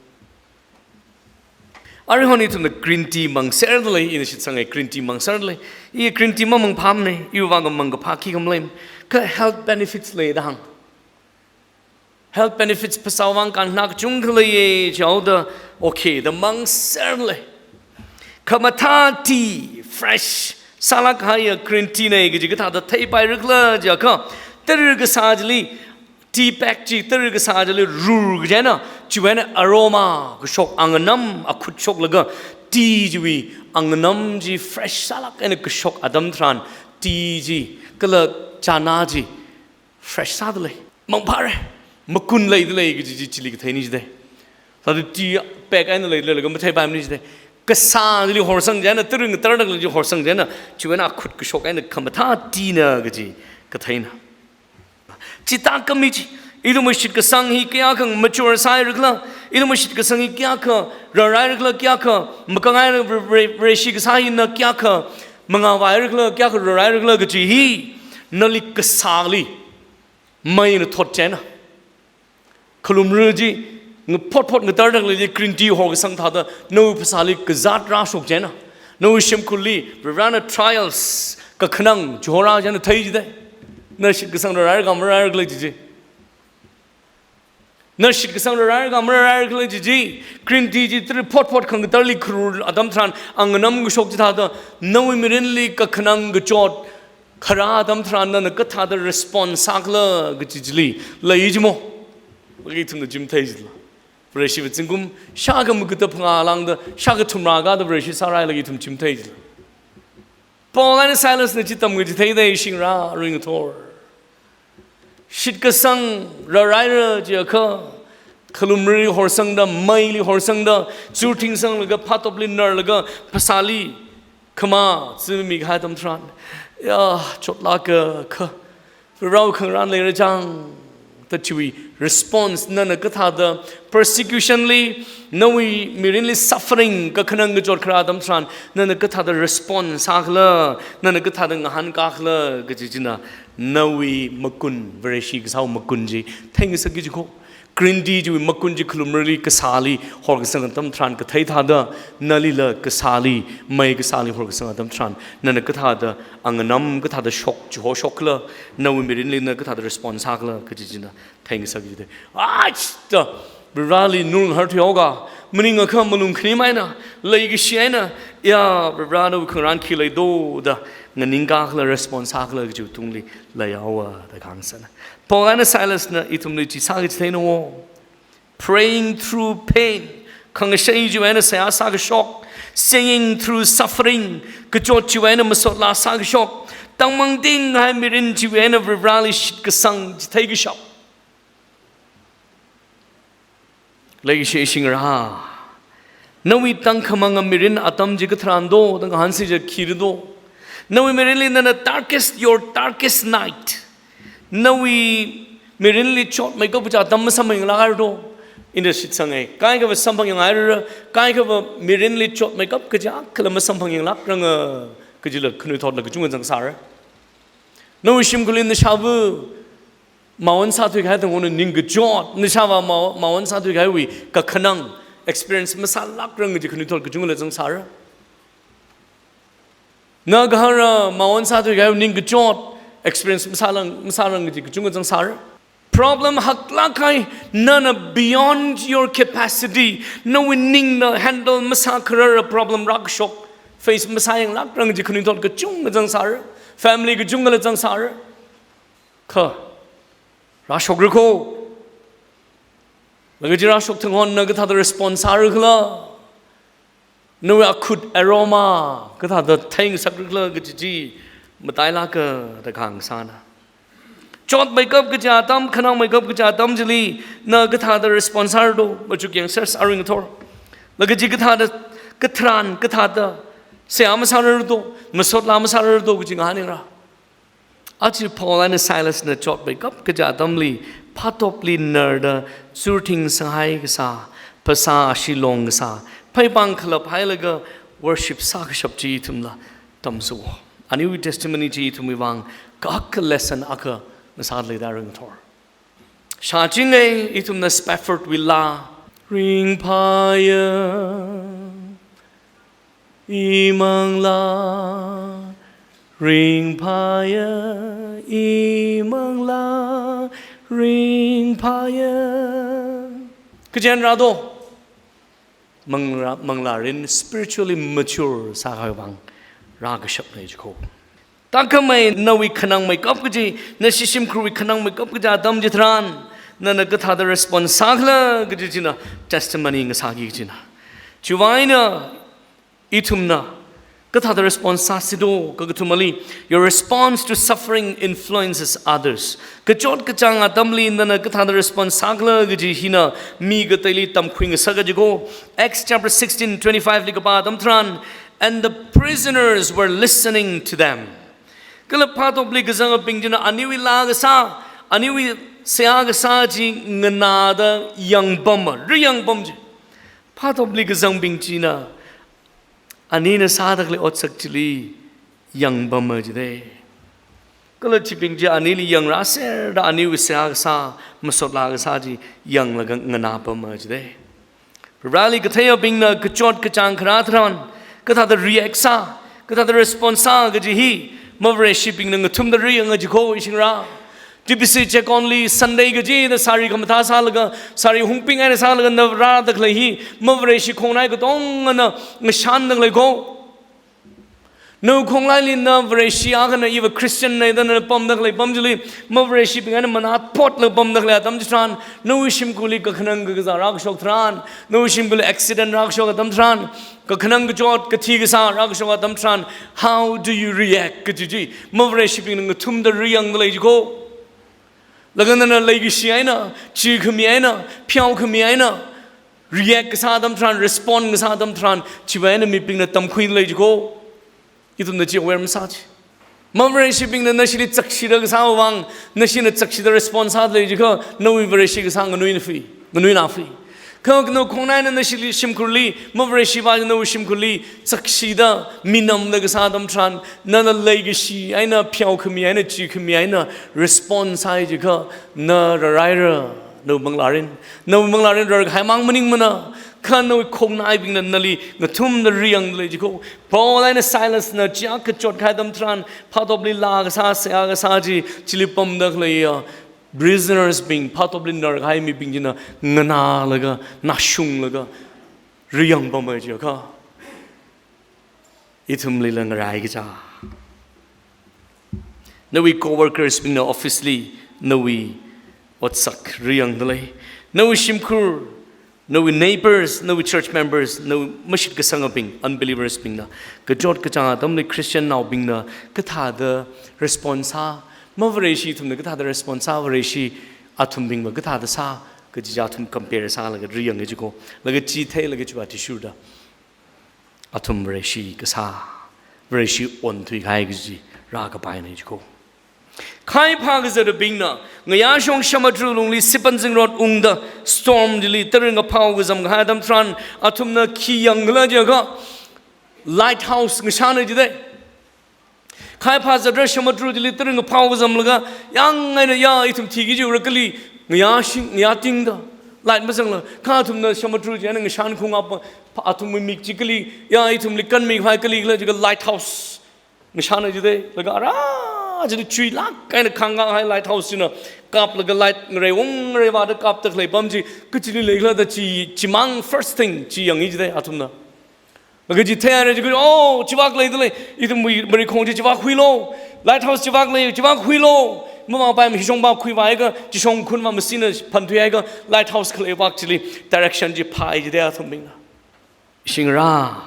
Arui hon ithumna green tea mangserda lei, ina shitsanga green tea mangserda lei. I green tea mamangphāmana, iwui vang mang kaphā khikha malei. Kha health benefits lei da hāng. Health benefits phasā vang kanna kachungkha leiya jihaoda, okay, da mangserle. Khamathā tea, fresh sālāk kahaiya green tea na kaji kathāda theipairakhala jiakha, tara kasā chili, tea bag chi tara kasā chili rur kaji eina, chiwui eina aroma kashok, anganam akhut shoklaga, tea chiwui anganam chi fresh sālāk eina kashok atam tharan, tea chi kala chana chi fresh sādalei. Mangphāra. Makun leidalei kaji chi chili katheina jida. Sāda tea bag eina leidalei laga matheipaimana jida. Kasā chili horsang chieina, tara ngatarda khalei chi horsang chieina, chiwui eina akhut kashok eina khamathā tea na kaji katheina. Chithākhami chi, ithumwui shitkasang hi kayākha mature sāhairakhala, ithumwui shitkasang hi kayākha rarhairakhala, kayākha makāngai, Vare-, Vare-, Vareshi kasā hina kayākha mangāvairakhala, kayākha rarhairakhala kaji hi, nali kasāli meina thot chieina, khalumra chi ngaphotphot ngatarda khalei chi green tea horkasang thāda nawui phasāli kazāt rāshok chieina, nawui shimkhurli Varivarana trials, kakhanang chihorā chieina thei jida. Na shitkasang rarhairakhala mararhairakhala kaji chi. Na shitkasang rarhairakhala mararhairakhala kaji chi. Green tea chi tara photphot khangatarli kharur atam tharan anganam kashok chithāda, nawui mirinli kakhanang kachot kharā atam tharan nana kathāda response sākhala kaji chili lei jimo. Laga ithumna chi mathei jila. Vareshiwui zingkum shākha magada phangā lāngda shākha thumrā kāda Vareshi sārālaga ithum chi mathei jila. Paul eina Silasna chi tamkachitheida shingra, aruingathor. Shitkasang rarhaira jiakha, khalumrali horsangda, meili horsangda, churthingsanglaga, phatopli narlaga, phasāli khamā zimikahai atam tharan, ya, chotlāka kha, Varewui khangarān leira chang, da chiwui response nana kathāda, persecution li, nawui mirinli suffering, kakhanang kachot kharā atam tharan, nana kathāda response sākhala, nana kathāda ngahānkākhala kaji china, nawui makun, Vareshi kasāwui makun chi theingasakki jiko. Green tea chiwui makun chi khalumrali kasāli horkasang atam tharan kathei thāda, nalila kasāli, mei kasāli horkasang atam tharan, nana kathāda anganam kathāda shok, chihoshokla, nawui mirinli na kathāda response sākhala kaji china theingasakki jida. Ach, da, Varivarali ngarumhar thuihaoga, maningakha malung khanim eina, leikashi eina, ya, Varivara nawui khangarān khi leido da nganingkākhala, response sākhala kajiwui tungli leihaowa da kahāng sāna. Paul eina Silasna ithumli chi sākachitheina wo. Praying through pain. Khangashei chiwui eina seihā sākashok. Singing through suffering. Kachot chiwui eina masotlā sākashok. Tangmangtinghai mirin chiwui eina Varivarali shitkasang chithei kashap. Leikashi shingra. Nawui tangkhamanga mirin atam chi katharan do, da ngahānsi ja khira do. Nawui mirinli nana darkest, your darkest night. Nawui mirinli chotmeikap kaja atam masamphangyang lākhaira do. Ina shitsanga. Kaikhava samphangyanghai rara, kaikhava mirinli chotmeikap kaja kala masamphangyanglākranga, kajila khanuithotla kachungkha zangsāra. Nawui shimkhurli nashāva mawan sāthuikahai tangkhona ningkachot, nashāva ma-, mawan sāthuikahaiwui kakhanang experience masālākranga kaji khanuithot kachungkhala zangsāra. Nagahara mawan sāthuikahaiwui ningkachot experience masālang, masāranga kaji kachungkha zangsāra. Problem haklākkahai, nana beyond your capacity, nawui ningna handle masākharara problem rākashok, face masāyanglākranga kaji khanuithot kachungkha zangsāra. Family kachungkhala zangsāra. Kha, rāshokra kho. Laga chi rāshok thanghon na kathāda response sārakhala. Nawui akhut aroma kathāda theingasakrakhala kaji chi matailāka da kahāng sāna. Chotmeikap kaja atam, khanangmeikap kaja atam chili na kathāda response sāra do, machukyang sers aruingathor. Laga chi kathāda katharan, kathāda seihā masārara do, masotlā masārara do kaji ngahānyangra. Aja Paul eina Silasna chotmeikap kaja atamli, phatopli narda, churthingsang haikasā, phasā ashee long kasā, pheipāng khalap hailaga worship sākashap chi ithumla tamsa wo. Aniwui testimony chi ithumwui vang kakha lesson akha ngasālei da aruingathor. Shāchinga ithumna Spafford wui laa. Ringphāya imanglā, ringphāya imanglā, ringphāya Kajen rādo. Manglā, manglārin spiritually mature sākhavai vang rākashapna jiko. Takhamei nawui khanangmeikap kaji, nashi shimkhurwui khanangmeikap kaji atam chitharan, nana kathāda response sākhala kaji china testimony ngasāki kajina. Chiwui eina ithumna kathāda response sāsido, kakathumali, your response to suffering influences others. Kachot kachāng atamli nana kathāda response sākhala kaji hina mi kateili tamkhui ngasaka jiko. Acts chapter sixteen twenty-five li kapā atam tharan, "And the prisoners were listening to them." Kala phatopli kazangabing china aniwui laa kasā, aniwui seihā kasā chi nganāda yangpama, riyangpam chi. Phatopli kazangbing china anina sāda khalei otsak chili yangpama jide. Kala chibing chi anili yangrāserda aniwui seihā kasā, masot laa kasā chi yanglaga nganāpama jide. Vareli katheiyabingna kachot kachāng kharā tharan kathāda react sā, kathāda response sā kaji hi, mavareishibingna ngathumda riyanga jiko ishingra. T B C Checkon li Sunday kajida sari khamathā sālaga, sari hungping eina sālaga na rāda khalei hi, mavareishi khongnai katongana ngashanda khalei ko. Nawui khonglaili na vareishi akhana iva Christian na da na pamda khalei pam chili, mavareishibing eina manat potlaga pamda khalei atam chitharan, nawui shimkhurli kakhanang kakazā rākashok tharan, nawui shimkhurli accident rākashok atam tharan, kakhanang kachot kathi kasā rākashok atam tharan, how do you react kaji chi, mavareishibingna ngathumda riyangda lei jiko. Laga nana leikashi eina, chi khami eina, pheokhami eina, react kasā atam tharan, respond kasā atam tharan, chiwui eina mibingna tamkhuida lei jiko. Ithumna chi aware masā chi. Mavareishibingna nashili chakshida kasā vang, nashina chakshida response sāda lei jikha, nawui vareishi kasā nganuina fi, nganuina fi. Kha nawui khongnaina nashili shimkhurli, mavareishiva nawui shimkhurli chakshida minamda kasā atam tharan, nana leikashi eina, pheokhami eina, chi khami eina response sāi jikha, na rāraira, nawui manglārin, nawui manglārin rarkahai mang maningmana, kha nawui khongnaibingna nali ngathumda riyangda lei jiko. Paul eina Silasna chiakha chotkahai atam tharan, phatopli laa kasā, seihā kasā chi, chili pamda khaleiya prisoners bing, phatopli narkahai mibing china nganālaga, nashunglaga, riyangpama jikha, ithumlila ngarai kaja. Nawui co-workers bingna office li nawui otsak riyangda lei. Nawui shimkhur, nawui neighbors, nawui church members, nawui mashitkasangabing, unbelievers bingna kachot kachāng atamli Christian naobingna kathāda response sā, mavareishi ithumna kathāda response sā, vareishi athumbingva kathāda sā, kaji chi athum compare sālaga riyanga jiko. Laga chi theilaga chiva tishurda athum vareishi kasā, vareishi onthuikahai kaji rākapaina jiko. Khai phākazatbingna ngayāshong samudra lungli sipan zingrot ungda storm chili tara ngaphao kazamkahai atam tharan, athumna khi yangkhala jikha, lighthouse ngashāna jide. Khai phāzatra samudra chili tara ngaphao kazamlaga, yang eina ya ithum thiki jiura kali, ngayāshing, ngayātingda, light mazangla, kha athumna samudra chi eina ngashan khungapa, athumwui mik chi kali, ya ithumli kanmikhavai kalikhala jikha lighthouse ngashāna jide, laga ara chili chuilāk eina khangkahai lighthouse china kaplaga light ngareiwung ngareivāda kapda khalei pam chi, kachili leikhala da chi, chimang first thing chi yangi jide athumna. Laga chi theihaira jikha, oh, chivak leida lei, ithumwui marikhong chi chivak huilu, lighthouse chivak lei, chivak huilu. Mavāpaimana, hishongva khuivāhaiakha, chishong khunva masina phanthuihaiakha, lighthouse khalei vak chili direction chi phāi jide athumbingna. Shingra,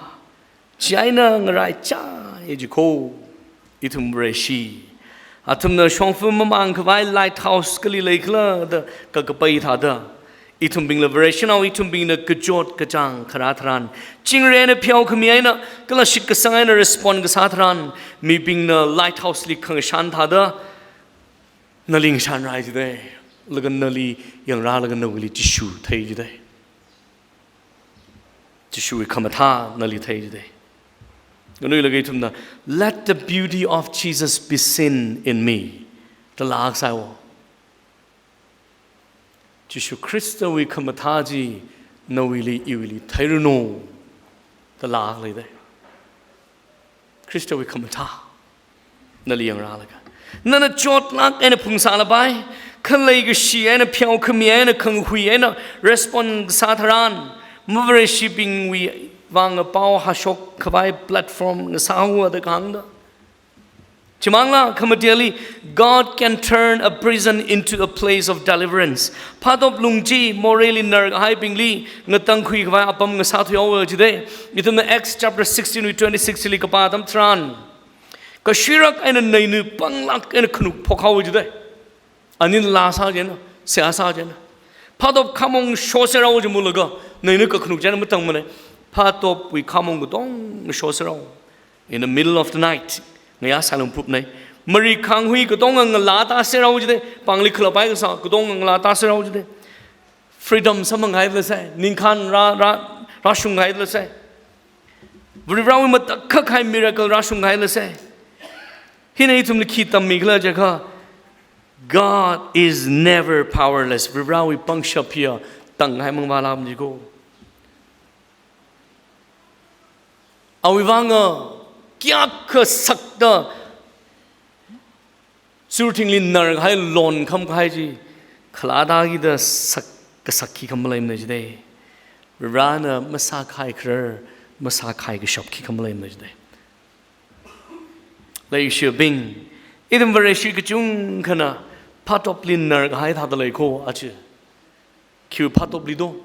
chi eina ngaraichai jiko, ithum vareishi. Athumna shongfa mamangkhavai lighthouse kali leikhala da kakapai thāda, ithumbingla vareishinao ithumbingna kachot kachāng kharā tharan, chingri eina pheokhami eina, kala shitkasang eina respond kasā tharan, mibingna lighthouse li khangashan thāda, nali ngashanrai jide, laga nali yangrālaga nawuili Jishu thei jide. Jishuwui khamathā nali thei jide. Nganuilakha ithumna, "Let the beauty of Jesus be seen in me," da lāksaiwo. Jishu Khristawui khamathā chi nawuili iwuili theiranu da lākleide. Khristawui khamathā nali yangrālaga, nana chotlāk eina phungsālapai, Khalei kashi eina, pheokhami eina, khanghui eina respond sā tharan, mavareshibingwui vang pao hāshok khavai platform ngasāhaowa da kahāngda. Chimangla, khamateli, God can turn a prison into a place of deliverance. Phatop lung chi moreili narkahaibingli ngatangkhui khavai apam ngasāthuihaowa jida. Ithumna Acts chapter sixteen wui twenty-six li kapā atam tharan, kashirak eina neina panglāk eina khanuk phokhaowa jida. Anina laa sā chieina, seihā sā chieina, phatop khamong shoserhaowa chi mulaga, neina kakhanuk chieina matangmana. Phatopwui khamong katonga shoserhaowa. In the middle of the night, ngayā sailung phupna. Mari khanghui katonga ngalā tāserhaowa jida, pāngli khalāpai kasā katonga ngalā tāserhaowa jida. Freedom samphanghailāsa, ningkhān rā, rā, rāshunghailāsa. Varivarāwui matakhak kahai miracle rāshunghailāsa. Hina ithumli khi tammikhala jiakha, God is never powerless. Varivarāwui pangshap hiya tanghai mangvālāmana jiko. Awui vanga kayākha sakta zurthingli narkahai lonkham kahai chi, khalātaki da sak, kasak khikha maleimana jida. Varivarāna masākahai kharar, masākahai kashap khikha maleimana jida. Leishiyabing, ithum Vareshi kachungkhana phatopli narkahai thāda lei ko aja. Khiwui phatopli do?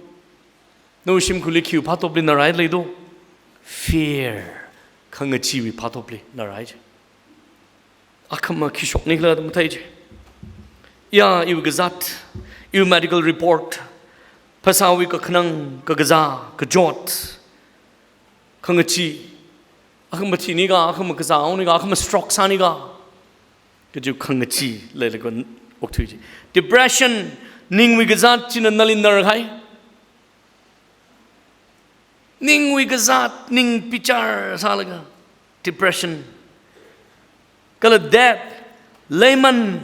Nawui shimkhurli khiwui phatopli narhai lei do? Fear, khangacheewui phatopli narhai chi. Akhama khi shoknikhala da mathei chi. Ya, iwui kazāt, iwui medical report, phasāwui kakhanang, kakazā, kachot, khangachee, akhama thinika, akhama kazāhaonika, akhama stroke sānika, kaji khangachee leilaga okthui chi. Depression, ningwui kazāt china nali narkahai. Ningwui kazāt, ning bichar sālaga, depression. Kala debt, leiman,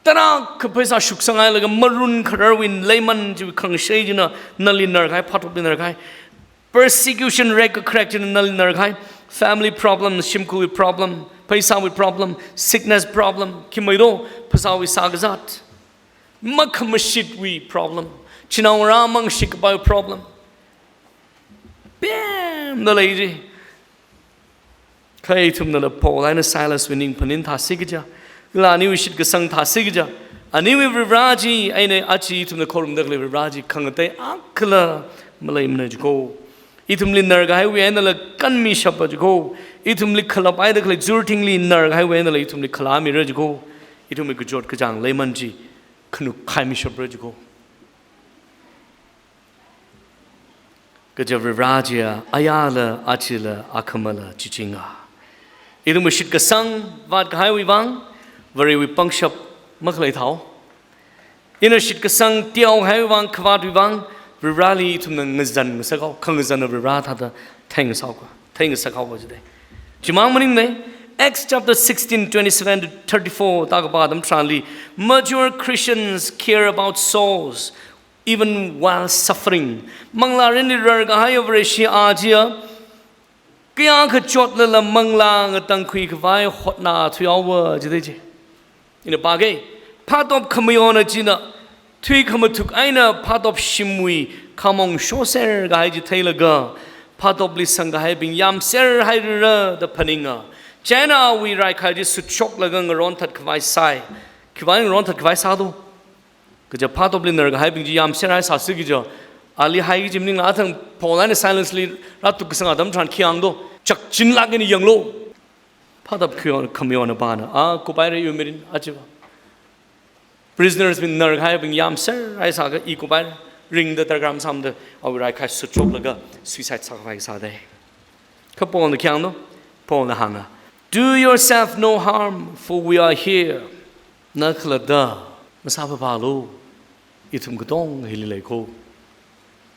tarākha pheisā shuksanghailaga marun khararwui leiman chiwui khangshei china nali narkahai, phatopli narkahai. Persecution rek kakharek china nali narkahai. Family problem, shimkhurwui problem, pheisāwui problem, sickness problem, khi mai do, phasāwui sākazāt. Makhamashitwui problem, chinaongarā mangashit kapai problem. Pemda lei chi. Kha ithumnala Paul eina Silaswui ning phaning thāsi kaja, kala aniwui shitkasang thāsi kaja, aniwui Varivarā chi eina aja ithumna khorumda khalei Varivarā chi khangatei akhala maleimana jiko. Ithumli narkahaiwui einala kanmishapa jiko. Ithumli khalāpaida khalei zurthingli narkahaiwui einala ithumli khalāmira jiko. Ithumwui kachot kachāng leiman chi khanuk khaimishapra jiko. Kaja Varivarā chiya ayāla, ajala, akhamala chichinga. Ithumwui shitkasang vātkahaiwui vang, Varewui pangshap makhalei thao. Ina shitkasang teokahaiwui vang, khavātwui vang, Varivarāli ithumna ngazan ngasakhao, khangazanna Varivarā thāda theingasakhaoka, theingasakhaoka jida. Chimang maningmana, Acts chapter sixteen, twenty-seven to thirty-four, tākapā atam tharanli, mature Christians care about souls, even while suffering. Manglārinli rarkahaiya Vareshi a chiya, kayākha chotlala manglā ngatangkhui khavai hotnāthuihaowa jida chi. Ina pāga, phatop khamayona china, thui khamathuk eina phatop shimwui khamong shoser kahai chi theilaga, phatopli sangkahaibing yāmser hairara da phaninga. China awui raikhai chi sutshoklaga ngaronthat khavai sai. Khiwui ngaronthat khavai sā do? Kaja phatopli narkahaibing chi yāmser haisāsi kaja, ali hai kaji maningla athang Paul eina Silasli rātukkasang atam tharan khi hāng do? Chakchinlāk eina yanglu. Phatop khayo-, khamayona pana, a, kupaira iwui mirin, aja va. Prisoners bing narkahaibing yāmser haisākha i kupaira, ringda tarkharam sāmada, awui raikhai sutshoklaga suicide sākhavai sāda. Kha Paulna khi hāng do? Paulna hānga, "Do yourself no harm, for we are here." Na khalatta masāphaphālu, ithum katonga hili lei ko.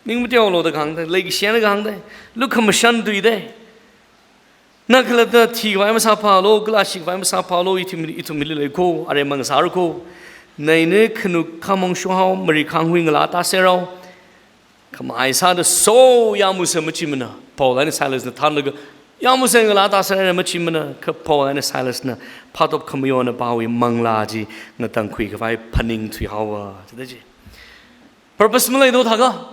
Ning mateolu da kahāng da, leikashina kahāng da, lukhamashan tui da. Na khalatta thikhavai masāphālu, kala shikhavai masāphālu, ithum, ithum hili lei ko, aremang sāra ko. Neina khanuk khamong shohao, mari khanghui ngalā tāserhao. Khamai sāda so yāmusa machimana. Paul eina Silasna thānlaga Yāmsei ngalā tāsāra machimana, kha Paul eina Silasna phatop khamayonnaowui manglā chi ngatangkhui khavai phaningthuihaowa, chida chi. Purpose maleido thākha.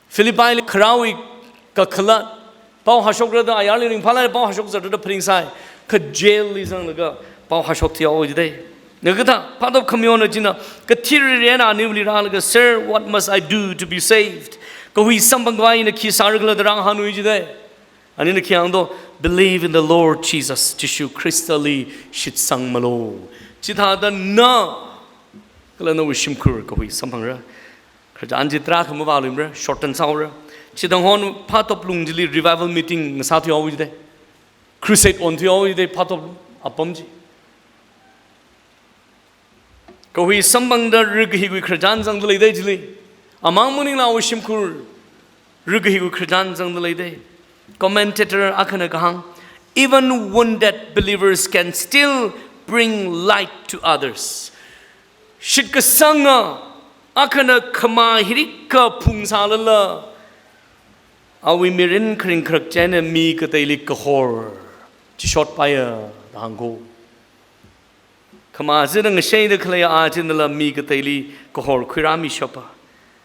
Philippili kharāwui kakhalat, pao hāshokra da ayarli ringphālāk pao hāshok zatra da phaningsai, kha jailli zanglaga pao hāshokthuihaowa jidei. Nagathā, phatop khamayonna china, kathiriri eina aniwuili rālaga, "Sir, what must I do to be saved?" Kahui samphang khavai ina khi sāra khala da rāngahānwui jidei. Anina khi hāngdo, "Believe in the Lord Jesus, Jishu Khristali shitsangmalo. Chithāda na, kala nawui shimkhur kahui samphangra." Khararchan chi tarākha mavāluimara, shorten sāhaora. Chithang hon phatop lung chili revival meeting ngasāthuihaowa jidei. Crusade onthuihaowa jidei phatop apam chi. Kahui samphangda rikahikhui khararchan zangda leidei chili. Amang maningla awui shimkhur rikahikhui khararchan zangda leidei. Commentator akhana kahāng, "Even wounded believers can still bring light to others." Shitkasanga akhana khamā hirikha phungsālala, awui mirin kharing kharak china mi kateili kahor chishotpaiya da hāngko. Khamā chida ngasheida khalei a chinala mi kateili kahor khuirāmishapa,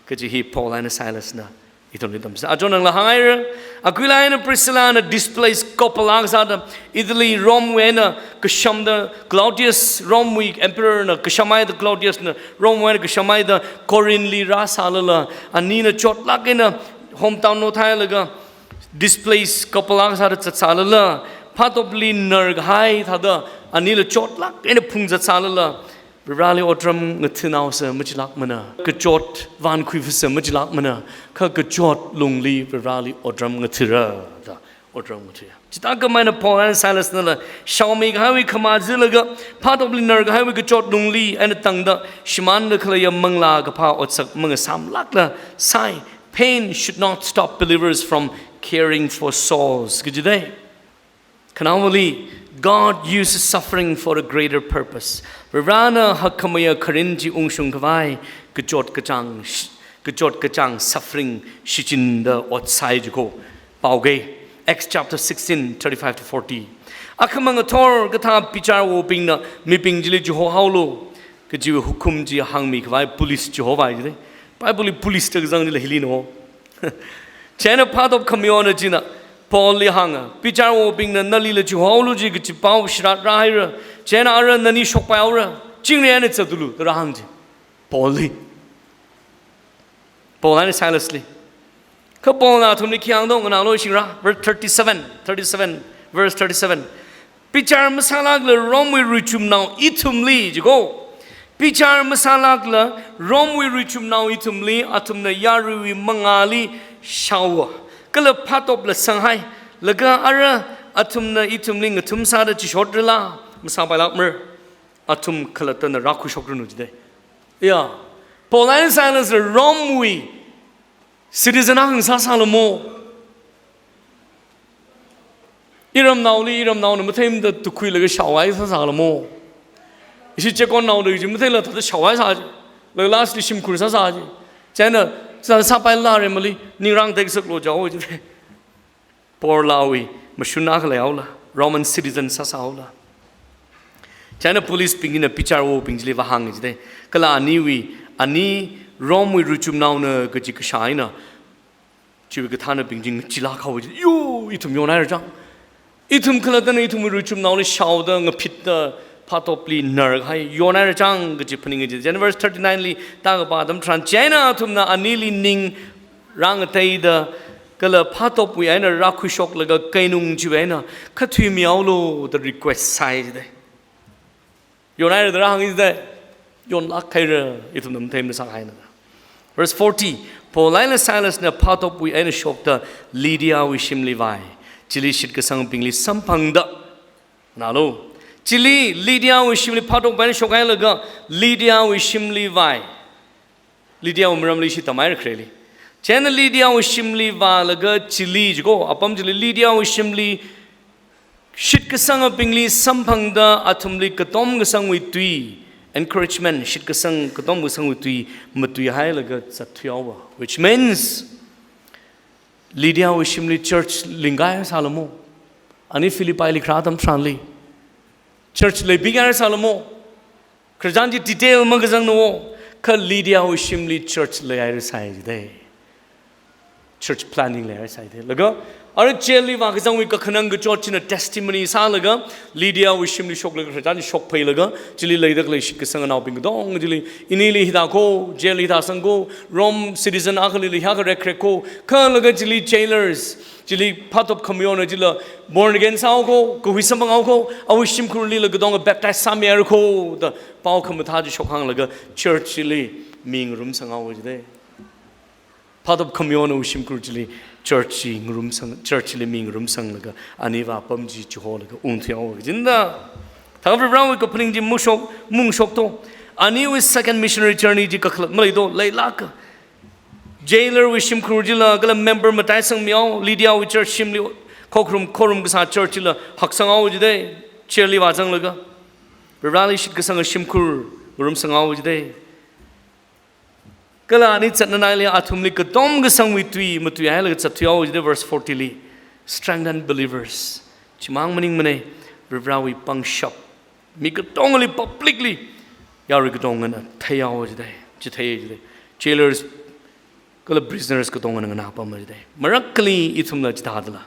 kaji hi Paul eina Silasna ithumli tamsa. Achon nangla hānghaira, Aquila eina Priscillana displaced couple akha sāda, Italy, Romewui eina kashamda Claudius, Romewui emperorna kashamhaida, Claudiusna Romewui eina kashamhaida Corinthli rāsālala, anina chotlāk eina hometown nothailaga, displaced couple akha sāda zatsālala, phatopli narkahai thāda anila chotlāk eina phungzatsālala, Vareli otram ngathanaosa machilākmana, kachot vānkhuivasa machilākmana, kha kachot lungli Vareli otram ngathara da otram ngathaya. Chithākhamei eina Paul eina Silasnala shaomikahaiwui khamā jilaga, phatopli narkahaiwui kachot lungli eina tangda shimānda khaleiya manglā kaphā otsak mangasamlākla sai. Pain should not stop believers from caring for souls. Kajidei. Khanaowali, God uses suffering for a greater purpose. Varena hakkhameiya kharing chi ungshung khavai, kachot kachāng, kachot kachāng suffering shichinda ot sai jiko. Paoge, Acts chapter sixteen, thirty-five to forty. Akhamang athor kathā bicharwobingna mibing chili chihohaolu kajiwui hukum chi hāngmi khavai police chihovai jidei. Bibleli police da kazang chila hili no. Chieina phatop khamayonna china Paulli hānga, bicharwobingna nalila chihohaolu ji kaji pao shirat rāhaira. Chieina ara nani shokpaihaora. Chingri eina zatulu da rāhāng ji. Paulli. Paul eina Silasli. Kha Paulna athumli khi hāngdo nganālu shingra. Verse thirty-seven, thirty-seven, verse thirty-seven. Bichar masālākla Romewui ruichumnao ithumli jiko. Bichar masālākla Romewui ruichumnao ithumli athumna yaruiwui mangāli shaowa. Kala phatopla sanghai. Laga ara athumna ithumli ngathum sāda chishotrala masāpailākmara. Athum khalattana rākhuishokranu jidei. Ya. Paul eina Silas Romewui citizen akha ngasāsālamo. Iramnaoli, iramnaona matheimada tukhuilaga shaohai sāsālamo. Ishi chekonnaoda ishi matheila thāda shaohai sā ji. Laga lastli shimkhur sāsā ji. Chieina, sā, sāpailāre mali, ningrang teksak lo jao ji. Paulwui mashun akha leihaola, Roman citizen sāsāhaola. Chieina policebingna bicharwobing chili vāhāng jidei. Kala aniwui, ani Romewui ruichumnaona kaji kashā eina, chiwui kathānabing chi ngachilāk haowa ji. Yo, ithum yonhaira chang. Ithum khalattana ithumwui ruichumnaoli shaoda, ngaphitda, phatopli narhai, yonhaira chang kaji phaninga ji. Chieina verse thirty-nineli tākapā atam tharan, chieina athumna anili ning rāngateida, kala phatopwui eina rākhuishoklaga keinung chiwui eina khathuimihaolu da request sai jidei. Yonhaira da rāhāng jidei. Yonlāk haira, ithumna matheimada sāhaina. Verse forty, Paul eina Silasna phatopwui eina shokta Lydiawui shimli vāi. Chili shitkasangbingli samphangda. Nalo. Chili Lydiawui shimli phatopwui eina shokhailaga Lydiawui shimli vāi. Lydiawui maramli ishi tamhaira khareli. Chieina Lydiawui shimli vālaga chili jiko, apam chili Lydiawui shimli shitkasangbingli samphangda athumli katom kasangwui tui, encouragement, shitkasang katom kasangwui tui matuihailaga zatthuihaowa. Which means, Lydiawui shimli church lingkahai sālamo. Ani Philippi li kharā atam tharanli church leibingkahai sālamo. Khararchan chi detail makazangnao. Kha Lydiawui shimli church leihaira sāi jidei. Church planning leihaira sāi jidei. Laga, ara jail li vākazangwui kakhanang kachot china testimony sālaga, Lydiawui shimli shoklaga khararchan chi shokphailaga, chili leida khalei shitkasang anaobing katong chili, inili hithāko, jail hithāsangko, Rome citizen akhali hithākha rekrek ko, kha laga chili jailers, chili phatop khamayona chila born again sāhaoko, kahui samphanghaoko, awui shimkhurlila katonga baptize sāmihairako, da pao khamathā chi shokhanglaga church chili mi ngarumsanghao jidei. Phatop khamayonawui shimkhur chili church chi ngarumsang, church chili mi ngarumsanglaga aniva apam chi chiholaga ungthuihao jida. Thangavra Varewui kaphaning chi mushok, mungshok to. Aniwui second missionary journey chi kakhalat malei to, leilāka. Jailer wui shimkhur chila, kala member mataisangmihao, Lydiawui church shimli khokharum, khorum kasā church chila haksanghao jidei, jail li vāzanglaga. Vareli shitkasanga shimkhur ngarumsanghao jidei. Kala ani zatnanaili athumli katom kasangwui tui matuihailaga zatthuihao jidei verse forty li. Strengthen believers. Chimang maningmanei, Varewui pangshap. Mi katongali publicly, yarui katongana theihao jidei, chithei jidei. Jailers, kala prisoners katongana nganāpam jidei. Marakhali ithumla chithādala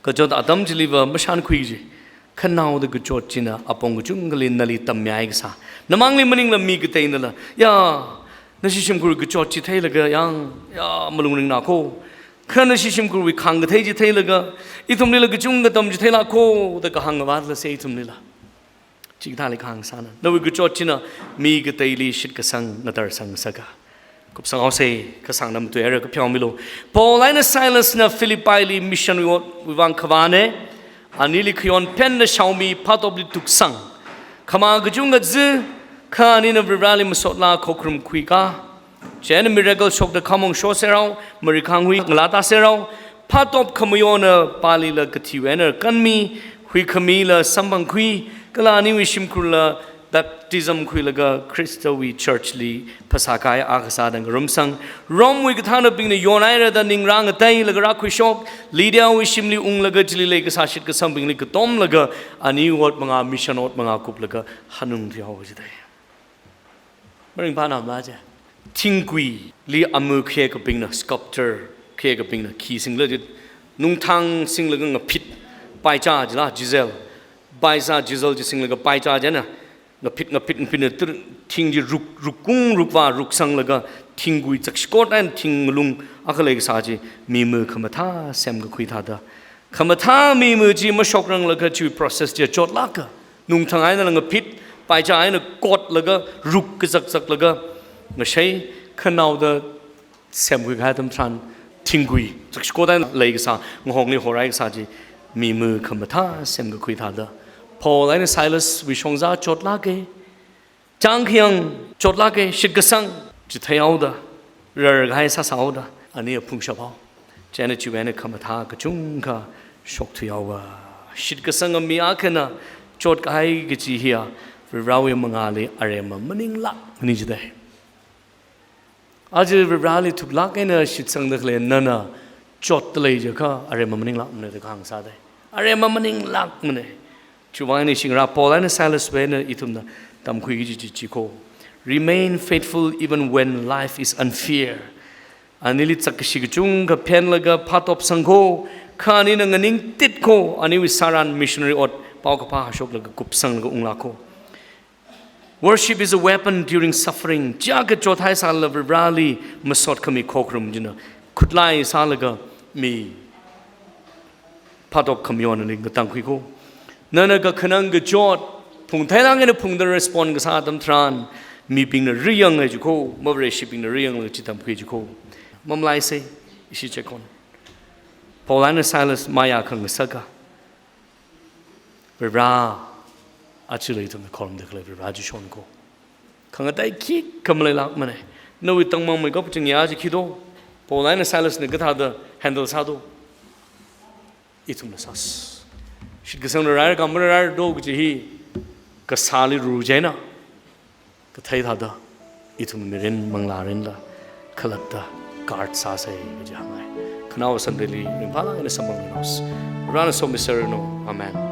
kachot atam chiliva mashankhui ji. Khanaoda kachot china apong kachungkhali nali tammihaikasā. Namangli maningla mi kateinala, ya, nashi shimkhur kachot chi theilaga yang, ya, malung ringnako. Kha nashi shimkhurwui khāngkathei chi theilaga, ithumlila kachungkha tam chi theilāko, da kahāng ngavātlase ithumlila. Chikathāli kahāng sāna. Nawui kachot china mi kateili shitkasang ngatarsang sāka. Kupsanghaose, kasāngna matuihaira, kapheomilo. Paul eina Silasna Philippili mission wui ot, wuivang khavāne. Anili khayon phenna shaomi phatopli tuksang. Khamā kachungkha zi, kha anina Vareli masotlā khokharum khuika. Chieina miracle shokda khamong shoserhao, marikhānghui ngalātāserhao, phatop khamayona palila kathiwui eina kanmi, huikhamila samphangkhui, kala aniwui shimkhurla baptism khuilaga Khristawui church li phasā kahai akha sāda ngarumsang, Rome wui kathānabingna yonhaira da ningrā ngateilaga rākhuishok, Lydiawui shimli unglaga chili leikasā shitkasangbingli katomlaga, ani ot mangā, mission ot mangā kuplaga hanungthuihao jidei. Maringphānamla je. Thingkuili amu khayekabingna, sculptor khayekabingna khi singlaga, nungthang singlaga ngaphit, paicha jila, chisel, paicha, chisel chi singlaga paicha jina, ngaphit, ngaphit, ngaphitna tur, thing chi ruk, rukung, rukvā, ruksanglaga, thingkui chakshikot eina thing ngalung akha leikasā chi, mimu khamathā semkakhui thāda. Khamathā mimu chi mashokranglakha chiwui process chi chotlāka. Nungthang einala ngaphit, paicha eina kotlaga, ruk kazakzaklaga, ngashei khanaoda semkhui kahai atam tharan, thingkui chakshikot eina leikasā, ngahongli horhai kasā chi, mimu khamathā semkakhui thāda. Paul eina Silaswui shongza chotlāke. Chang khayang chotlāke, shitkasang chitheihaoda, rarkahai sāsāhaoda, ani aphungshaphaowa. Chieina chiwui eina khamathā kachungkha shokthuihaowa. Shitkasanga mi akhana chotkahai kaji hiya, Varewui mangāli aremma maninglākmani jidei. Aja Vareli thuklāk eina shitsangda khalei nana chotda lei jiakha, aremma maninglākmana da kahāng sādei. Aremma maninglākmana. Chiwui vang eina shingra Paul eina Silaswui eina ithumna tamkhui kaji chi chiko. Remain faithful even when life is unfair. Anili zakkashi kachungkha phenlaga phatopsangko, kha anina nganingtitko, aniwui sāran missionary ot paokaphā hashoklaga kupsanglaga unglāko. Worship is a weapon during suffering. Chiakha chothai sālala Vareli masot khami khokharum china khutlai sālaga mi phatop khamayonali ngatangkhuiko. Nana kakhanang kachot phungtheilāk eina phungda respond kasā atam tharan, mibingna riyanghai jiko, mavareshibingna riyanglaga chi tamkhui jiko. Mamalaise, ishi chekon. Paul eina Silas maya khangasaka. Vare, aja ithumna khorumda khalei Vare chi shonko. Khangatei khikha maleilākmana. Nawui tangmangmei kapchingya chi khi do? Paul eina Silasna kathāda handle sādo? Ithumna sāsa. Shitkasangna rairaka marardo kaji hi kasāli ru chieina kathei thāda, ithum mirin manglārinla khalatta guard sāsa kaji hāngngai. Khanaowa Sundayli ringphālāk eina samphangmilu. Varena somiserranu. Amen.